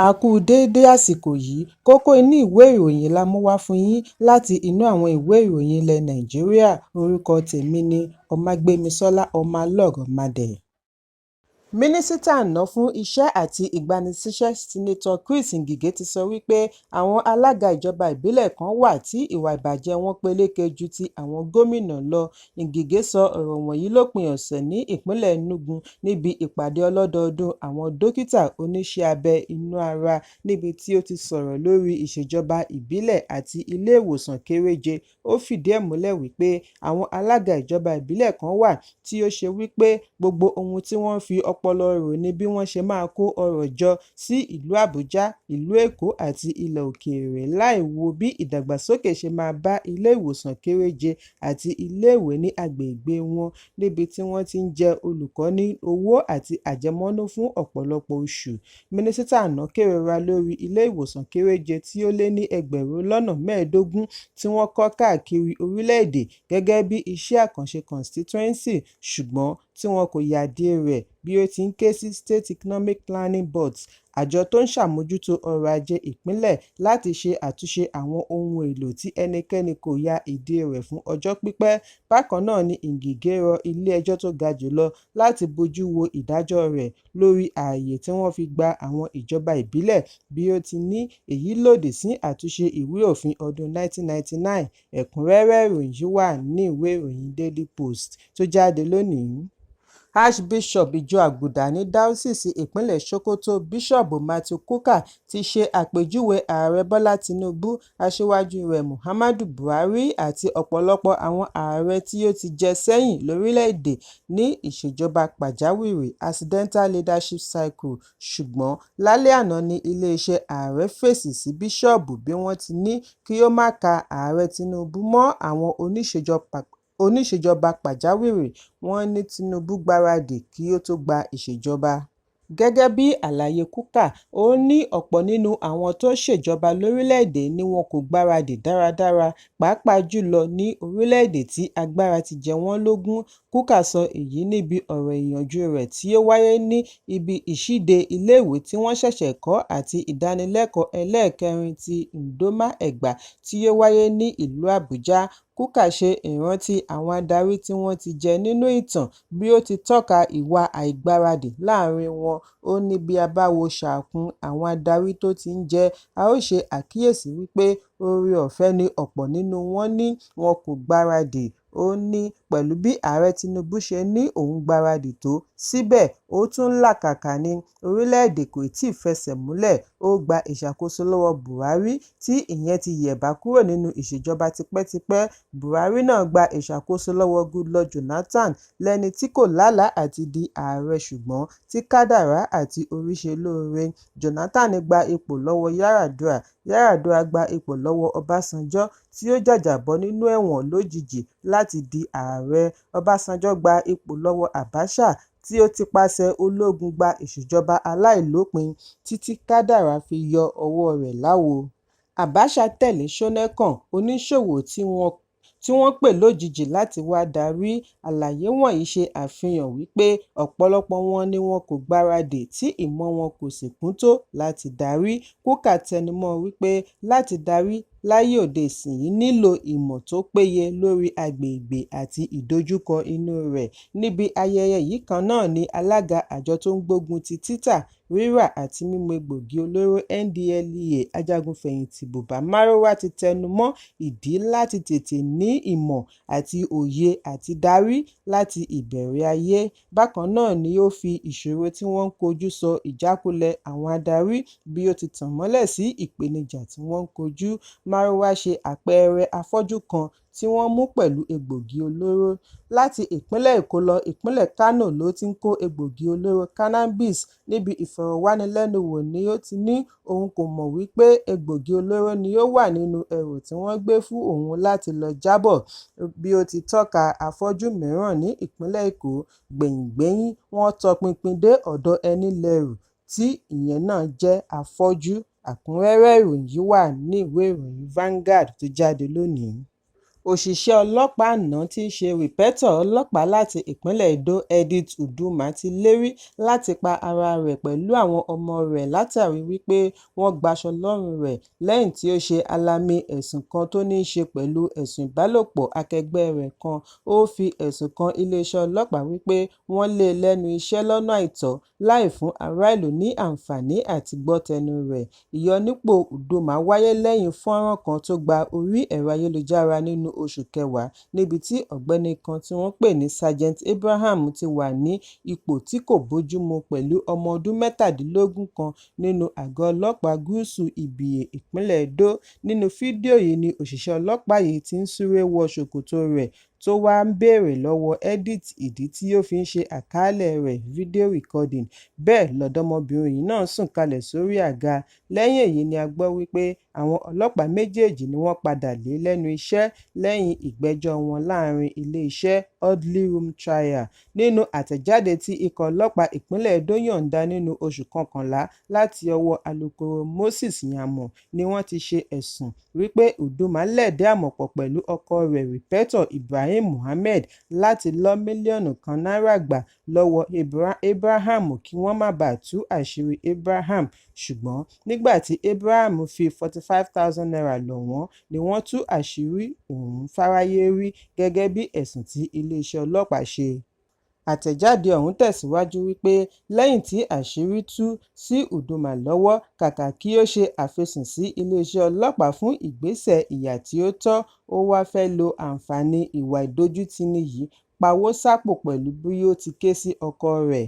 A kú déédé àsìkò yìí. Kókó inú ìwé ìròyìn la mú wá fún yín láti inú àwọn ìwé ìròyìn ilẹ̀ Nàìjíríà. Orúkọ tèmi ni Ọmágbémisọ́lá Ọmọlọ́rọ̀madẹ̀. Mínísítà àná fún Iṣẹ́ àti Ìgbanisíṣẹ́, Senator Chris Ngige ti sọ wípé àwọn alága ìjọba ìbílẹ̀ kan wà tí ìwà ìbàjẹ́ wọn peléke ju ti àwọn gómìnà lọ. Ngige sọ ọ̀rọ̀ wọ̀nyí lópin ọ̀sẹ̀ ní ìpínlẹ̀ Enugu níbi ìpàdé ọlọ́dọọdún àwọn dókítà oníṣẹ́ abẹ inú ara, níbi tí ó ti sọ̀rọ̀ lórí ìṣèjọba ìbílẹ̀ àti ilé-ìwòsàn kéréje. Ó fìdí ẹ̀ múlẹ̀ wípé àwọn alága ìjọba ìbílẹ̀ kan wà tí ó ṣe wípé gbogbo ohun tí wọ́n fi ọpọlọ rò ní bí wọ́n ṣe máa kó ọrọ̀ jọ sí ìlú Àbújá, ìlú Èkó àti ilẹ̀ òkèèrè láì wo bí ìdàgbàsókè ṣe máa bá ilé-ìwòsàn kéréje àti iléèwé ní agbègbè wọn, níbi tí wọ́n ti ń jẹ olùkọ́ ní owó àti àjẹmọ́nú fún ọ̀pọ̀lọpọ̀ oṣù. Mínísítà àná kérora lórí ilé-ìwòsàn kéréje tí ó lé ní 25,000 tí wọ́n kọ́ káàkiri orílẹ̀-èdè gẹ́gẹ́ bí iṣẹ́ àkànṣe constituency, ṣùgbọ́n tí wọn kò yàdí rẹ̀, bí ó ti ń ké sí State Economic Planning Boards, àjọ tó ń ṣàmójútó ọrọ̀ ajé ìpínlẹ̀, láti ṣe àtúnṣe àwọn ohun èlò tí ẹnikẹ́ni kò ya ìdí rẹ̀ fún ọjọ́ pípẹ́. Bákan náà ni Ngige rọ ilé-ẹjọ́ tó ga jùlọ láti bojú wo ìdájọ́ rẹ̀ lórí ààyè tí wọ́n fi gba àwọn ìjọba ìbílẹ̀, bí ó ti ní èyí lòdì sí àtúnṣe ìwé òfin ọdún 1999. Ẹ̀kúnrẹ́rẹ́ ìròyìn yìí wà ní ìwé ìròyìn Daily Post tó jáde lónìí. Archbishop Ìjọ Àgùdà ní Dáúsìsì Ìpínlẹ̀ Sokoto, Bíṣọ́ọ̀bù Matthew Kukah, ti ṣe àpèjúwe Ààrẹ Bọ́lá Tinubu, aṣíwájú rẹ̀ Muhammadu Buhari àti ọ̀pọ̀lọpọ̀ àwọn ààrẹ tí ó ti jẹ sẹ́yìn lórílẹ̀-èdè ní ìṣèjọba pàjáwìrì (accidental leadership cycle). Ṣùgbọ́n lálẹ́ àná ní ilé-iṣẹ́ ààrẹ fèsì sí bíṣọ́ọ̀bù bí wọ́n ti ní kí ó má ka Ààrẹ Tinubu mọ́ àwọn oníṣèjọba pàjáwìrì. Wọ́n ní Tinubu gbáradì kí ó tó gba ìṣèjọba. Gẹ́gẹ́ bí àlàyé Kukah, ó ní ọ̀pọ̀ nínú àwọn tó ṣèjọba lórílẹ̀-èdè ni wọn kò gbáradì dáradára, pàápàá jùlọ ní orílẹ̀-èdè tí agbára ti jẹ wọ́n lógún. Kukah sọ èyí níbi ọ̀rọ̀ ìyànjú rẹ̀ tí ó wáyé ní ibi ìṣíde iléèwé tí wọ́n ṣẹ̀ṣẹ̀ kọ́ àti ìdánilẹ́kọ̀ọ́ ẹlẹ́ẹ̀kẹrin ti Ndoma Egba tí ó wáyé ní ìlú Àbújá. Kukah ṣe ìrántí àwọn adarí tí wọ́n ti jẹ nínú ìtàn bí ó ti tọ́ka ìwà àìgbáradì láàárín wọn. Ó ní bí a bá wo sàkún àwọn adarí tó ti ń jẹ, a ó ṣe àkíyèsí wípé oore-ọ̀fẹ́ ni ọ̀pọ̀ nínú wọn ní, wọn kò gbáradì. Ó ní pẹ̀lú bí Ààrẹ Tinubu ṣe ní òun gbáradì tó, síbẹ̀ ó tún ń làkàkà ní, orílẹ̀-èdè kò tíì fẹsẹ̀ múlẹ̀. Ó gba ìṣàkóso lọ́wọ́ Buhari tí ìyẹn ti yẹ̀bá kúrò nínú ìṣèjọba tipẹ́tipẹ́. Buhari náà gba ìṣàkóso lọ́wọ́ Goodluck Jonathan lẹ́ni tí kò lálàá àti di ààrẹ ṣùgbọ́n tí kádàrá àti orí ṣe lóore. Jonathan gba ipò lọ́wọ́ Yar'Adua, Yar'Adua gba ipò lọ́wọ́ Ọbásanjọ́ tí ó jàjàbọ́ nínú ẹ̀wọ̀n lójijì láti di ààrẹ. Ọbásanjọ́ gba ipò lọ́wọ́ Abacha tí ó tipasẹ̀ ológun gba ìṣèjọba aláìlópin títí kádàrá fi yọ ọwọ́ rẹ̀ láwo. Abacha tẹ̀lé Shonekan, oníṣòwò tí wọ́n pè lójijì láti wá darí. Àlàyé wọ̀nyí ṣe àfihàn wípé ọ̀pọ̀lọpọ̀ wọn ni wọn kò gbáradì tí ìmọ̀ wọn kò sì kún tó láti darí. Kukah tẹnumọ́ wípé láti darí láyé òde ìsinyìí nílò ìmọ̀ tó péye lórí agbègbè àti ìdojúkọ inú rẹ̀. Níbi ayẹyẹ yìí kan náà ni alága àjọ tó ń gbógun ti títà, rírà àti mímu egbòogi olóró NDLEA, ajagun-fẹ̀yìntì Buba Marwa, ti tẹnu mọ́ ìdí láti tètè ní ìmọ̀ àti òye àti darí láti ìbẹ̀rẹ̀ ayé. Bákan náà ni ó fi ìṣòro tí wọ́n ń kojú sọ ìjákulẹ̀ àwọn adarí bí ó ti tàn mọ́lẹ̀ sí ìpèníjà tí wọ́n ń kojú. Marwa ṣe àpẹẹrẹ afọ́jú kan tí wọ́n mú pẹ̀lú egbòogi olóró. Láti ìpínlẹ̀ Èkó lọ ìpínlẹ̀ Kánò ló ti ń kó egbòogi olóró cannabis. Níbi ìfọ̀rọ̀wánilẹ́nuwò ni ó ti ní òun kò mọ̀ wípé egbòogi olóró ni ó wà nínú ẹrù tí wọ́n gbé fún òun láti lọ jábọ̀, bí ó ti tọ́ka afọ́jú mìíràn ní ìpínlẹ̀ Èkó. Gbẹ̀yìngbẹ́yín wọ́n tọpinpin dé ọ̀dọ̀ ẹnilẹ́rù tí ìyẹn náà jẹ́ afọ́jú. Ẹ̀kúnrẹ́rẹ́ ìròyìn yìí wà ní ìwé ìròyìn Vanguard tó jáde lónìí. Òṣìṣẹ́ ọlọ́pàá àná tí í ṣe rípẹ́tọ́ ọlọ́pàá láti ìpínlẹ̀ Edo, Edith Uduma, ti lérí láti pa ara rẹ̀ pẹ̀lú àwọn ọmọ rẹ̀ látàrí wípé wọ́n gbaṣọ lọ́rùn rẹ̀ lẹ́yìn tí ó ṣe alamí ẹ̀sùn kan tó níí ṣe pẹ̀lú ẹ̀sùn ìbálòpọ̀ akẹgbẹ́ rẹ̀ kan. Ó fi ẹ̀sùn kan iléeṣẹ́ ọlọ́pàá wípé wọ́n lé e lẹ́nu iṣẹ́ lọ́nà àìtọ́ láì fún ará ìlú ní àǹfààní àti gbọ́ tẹnu rẹ̀. Ìyọnípò Udoma wáyé lẹ́yìn fọ́nrán kan tó gba orí ẹ̀rọ ayélujára nínú oṣù kẹwàá níbi tí ọ̀gbẹ́ni kan tí wọ́n pè ní Sergeant Abraham ti wà ní ipò tí kò bójúmu pẹ̀lú ọmọ ọdún 17 kan nínú àgọ́ ọlọ́pàá Gúúsù Ibie, ìpínlẹ̀ Edo. Nínú fídíò yìí ni òṣìṣẹ́ ọlọ́pàá yìí ti ń súré wọ ṣòkòtò rẹ̀ tó wá ń béèrè lọ́wọ́ Edith ìdí tí ó fi ń ṣe àkọọ́lẹ̀ rẹ̀ (video recording), bẹ́ẹ̀ lọ̀dọ́mọbìnrin yìí náà sùn kalẹ̀ sórí àga. Lẹ́yìn èyí ni a gbọ́ wípé àwọn ọlọ́pàá méjèèjì ni wọ́n padà lé lẹ́nu iṣẹ́ lẹ́yìn ìgbẹ́jọ́ wọn láàárín ilé-iṣẹ́ (orderly room trial). Nínú àtẹ̀jáde tí ikọ̀ ọlọ́pàá ìpínlẹ̀ Edo yọ̀ǹda nínú oṣù kọkànlá láti ọwọ́ Alukoro Moses Yanmo ni wọ́n ti ṣe ẹ̀sùn wípé Udoma lẹ̀dí àmọ̀ pọ̀ pẹ̀lú ọkọ rẹ̀ Rípẹ́tọ́ Ibrahim Mohammed láti lọ́ mílíọ̀nù kan náírà gbà lọ́wọ́ Abraham kí wọ́n má baà tú àṣírí Abraham, ṣùgbọ́n nígbà tí Abraham fi ₦45,000 lọ̀ wọ́n ni wọ́n tú àṣírí ọ̀hún fáráyé rí gẹ́gẹ́ bí ẹ̀sùn tí iléeṣẹ́ ọlọ́pàá ṣe. Àtẹ̀jáde ọ̀hún tẹ̀síwájú wípé lẹ́yìn tí àṣírí tú sí Udoma lọ́wọ́, kàkà kí ó ṣe àfisùn sí iléeṣẹ́ ọlọ́pàá fún ìgbésẹ̀ ìyà tí ó tọ́, ó wá fẹ́ lo àǹfààní ìwà ìdójútini yìí pawó sápò pẹ̀lú bí ó ti ké sí ọkọ rẹ̀.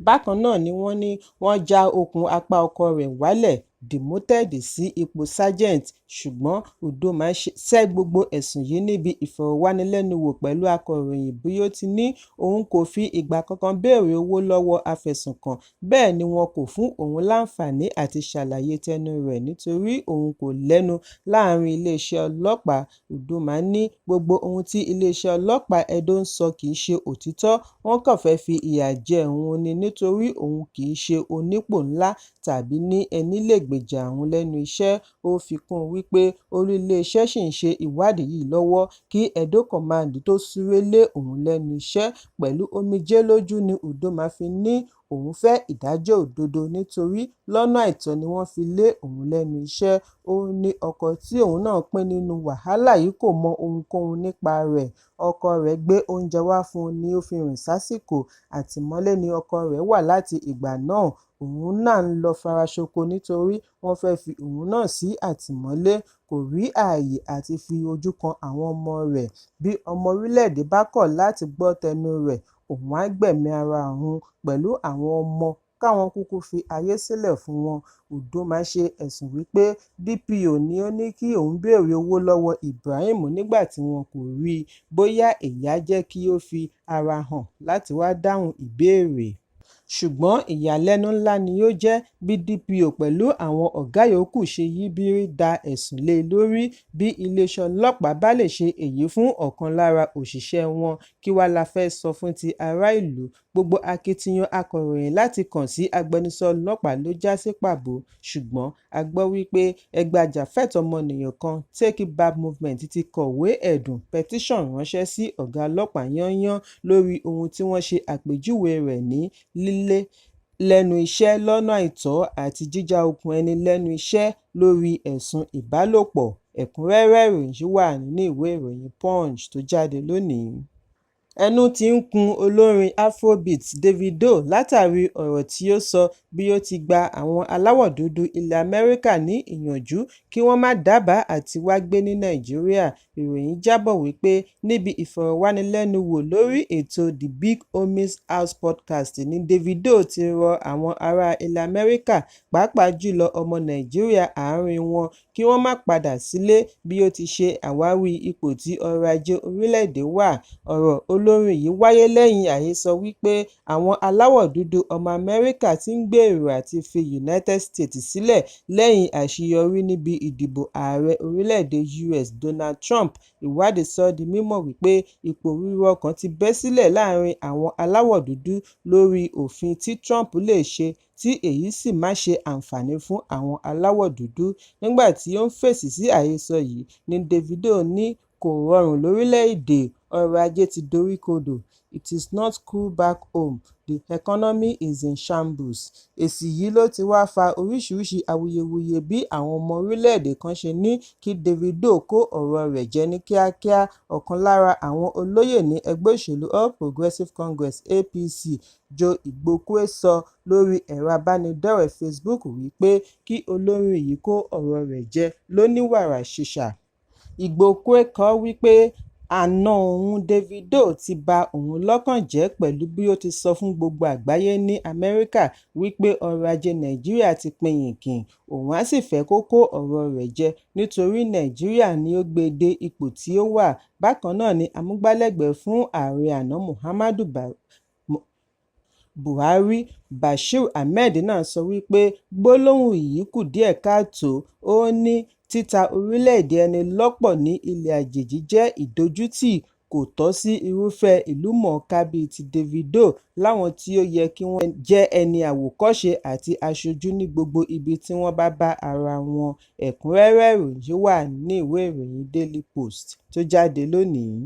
Bákan náà ni wọ́n ní wọ́n já okùn apá ọkọ rẹ̀ wálẹ̀ (demoted sí ipò Sergeant), ṣùgbọ́n Udoma sẹ́ gbogbo ẹ̀sùn yìí níbi ìfọ̀rọ̀wánilẹ́nuwò pẹ̀lú akọ̀ròyìn bí ó ti ní òun kò fi ìgbà kankan béèrè owó lọ́wọ́ afẹ̀sùnkàn, bẹ́ẹ̀ ni wọn kò fún òun láǹfààní àti ṣàlàyé tẹnu rẹ̀ nítorí òun kò lẹ́nu láàárín iléeṣẹ́ ọlọ́pàá. Udoma ní gbogbo ohun tí iléeṣẹ́ ọlọ́pàá Edo ń sọ kìí ṣe òtítọ́, wọ́n kàn fẹ́ fi ìyà jẹ òun ni nítorí òun kìí ṣe onípò ńlá tàbí ní ẹní lè gbèjà òun lẹ́nu iṣẹ́. Ó fi kún un wípé olú iléeṣẹ́ ṣì ń ṣe ìwádìí yìí lọ́wọ́ kí Edo Command tó súré lé òun lẹ́nu iṣẹ́. Pẹ̀lú omijé lójú ni Udoma fi ní òun fẹ́ ìdájọ́ òdodo nítorí lọ́nà àìtọ́ ni wọ́n fi lé òun lẹ́nu iṣẹ́. Ó ní ọkọ tí òun náà pín nínú wàhálà yìí kò mọ ohunkóhun nípa rẹ̀. Ọkọ rẹ̀ gbé oúnjẹ wá fún un ni ó fi rìn sásìkò, àtìmọ́lé ni ọkọ rẹ̀ wà láti ìgbà náà, òun náà ń lọ faraṣoko nítorí wọ́n fẹ́ fi òun náà sí àtìmọ́lé, kò rí ààyè àti fi ojú kan àwọn ọmọ rẹ̀. Bí ọmọ orílẹ̀-èdè bá kọ̀ láti gbọ́ tẹnu rẹ̀, òun á gbẹ̀mí ara òun pẹ̀lú àwọn ọmọ káwọn kúkú fi ayé sílẹ̀ fún wọn. Udoma ṣe ẹ̀sùn wípé DPO ni ó ní kí òun béèrè owó lọ́wọ́ Ibrahim nígbà tí wọn kò rí i, bóyá èyí á jẹ́ kí ó fi ara hàn láti wá dáhùn ìbéèrè. Ṣùgbọ́n ìyàlẹ́nu ńlá ni ó jẹ́ bí DPO pẹ̀lú àwọn ọ̀gá yòókù ṣe yíbirí da ẹ̀sùn lé e lórí. Bí iléeṣẹ́ ọlọ́pàá bá lè ṣe èyí fún ọ̀kan lára òṣìṣẹ́ wọn, kí wá la fẹ́ sọ fún ti ará ìlú? Gbogbo akitiyan akọ̀ròyìn láti kàn sí agbẹnusọ ọlọ́pàá ló já sí pàbó, ṣùgbọ́n a gbọ́ wípé ẹgbẹ́ ajàfẹ́tọ̀ọ́ ọmọnìyàn kan Take It Back Movement ti kọ̀wé ẹ̀dùn (petition) ránṣẹ́ sí ọ̀gá ọlọ́pàá yányán lórí ohun tí wọ́n ṣe àpèjúwe rẹ̀ ní lílé lẹ́nu iṣẹ́ lọ́nà àìtọ́ àti jíjá okùn ẹni lẹ́nu iṣẹ́ lórí ẹ̀sùn ìbálòpọ̀. Ẹ̀kúnrẹ́rẹ́ ìròyìn yìí wà nínú ìwé ìròyìn Punch tó jáde lónìí. Ẹnu ti ń kun olórin Afrobeat Davido látàrí ọ̀rọ̀ tí ó sọ bí ó ti gba àwọn aláwọ̀ dúdú ilẹ̀ Amẹ́ríkà ní ìyànjú kí wọ́n má dábàá àti wá gbé ní Nàìjíríà. Ìròyìn jábọ̀ wípé níbi ìfọ̀rọ̀wánilẹ́nuwò lórí ètò The Big Homies House Podcast ní Davido ti rọ àwọn ará ilẹ̀ Amẹ́ríkà, pàápàá jùlọ ọmọ Nàìjíríà àárín wọn, kí wọ́n má padà sílé bí ó ti ṣe àwáwí ipò tí ọrọ̀ ajé orílẹ̀-èdè wà. Ọ̀rọ̀ olórin yìí wáyé lẹ́yìn àhesọ wípé àwọn aláwọ̀ dúdú ọmọ Amẹ́ríkà ti ń gbèrò àti fi United States sílẹ̀ lẹ́yìn àṣeyọrí níbi ìdìbò ààrẹ orílẹ̀-èdè US Donald Trump. Ìwádìí sọ ọ́ di mímọ̀ wípé ìpòrúru ọkàn ti bẹ́ sílẹ̀ láàárín àwọn aláwọ̀ dúdú lórí òfin tí Trump lè ṣe tí èyí sì má ṣe àǹfààní fún àwọn aláwọ̀ dúdú. Nígbà tí ó ń fèsì sí àhesọ yìí ní Davido ní Kò rọrùn lórílẹ̀-èdè, ọrọ̀ ajé ti doríkodò. It is not cool back home, the economy is in shambles. Èsì yìí ló ti wá fa oríṣiríṣi awuyewuye bí àwọn ọmọ orílẹ̀-èdè kan ṣe ní kí Davido kó ọ̀rọ̀ rẹ̀ jẹ ní kíákíá. Ọ̀kan lára àwọn olóyè ní ẹgbẹ́ òṣèlú All Progressive Congress (APC), Joe Igbokwe sọ lórí ẹ̀rọ abánidọ́rẹ̀ẹ́ Facebook wípé kí olórin yìí kó ọ̀rọ̀ rẹ̀ jẹ lóní wàràǹṣeṣà. Igbokwe kọ wípé àna òun Davido ti ba òun lọ́kàn jẹ́ pẹ̀lú bí ó ti sọ fún gbogbo àgbáyé ní Amẹ́ríkà wípé ọrọ̀ ajé Nàìjíríà ti pinyìnkìn, òun á sì fẹ́ kó kó ọ̀rọ̀ rẹ̀ jẹ nítorí Nàìjíríà ni ó gbé e dé ipò tí ó wà. Bákan náà ni amúgbálẹ́gbẹ̀ẹ́ fún ààrẹ àná Muhammadu Buhari, Bashir Ahmad náà sọ wípé gbólóhùn yìí kù díẹ̀ káàtó. Ó ní títa orílẹ̀-èdè ẹni lọ́pọ̀ ní ilẹ̀ àjèjì jẹ́ ìdójútì, kò tọ́ sí irúfẹ́ ìlúmọ̀ọ́ká bíi ti Davido láwọn tí ó yẹ kí wọ́n jẹ́ ẹni àwòkọ́ṣe àti aṣojú ní gbogbo ibi tí wọ́n bá bá ara wọn. Ẹ̀kúnrẹ́rẹ́ ìròyìn yìí wà ní ìwé ìròyìn Daily Post tó jáde lónìí.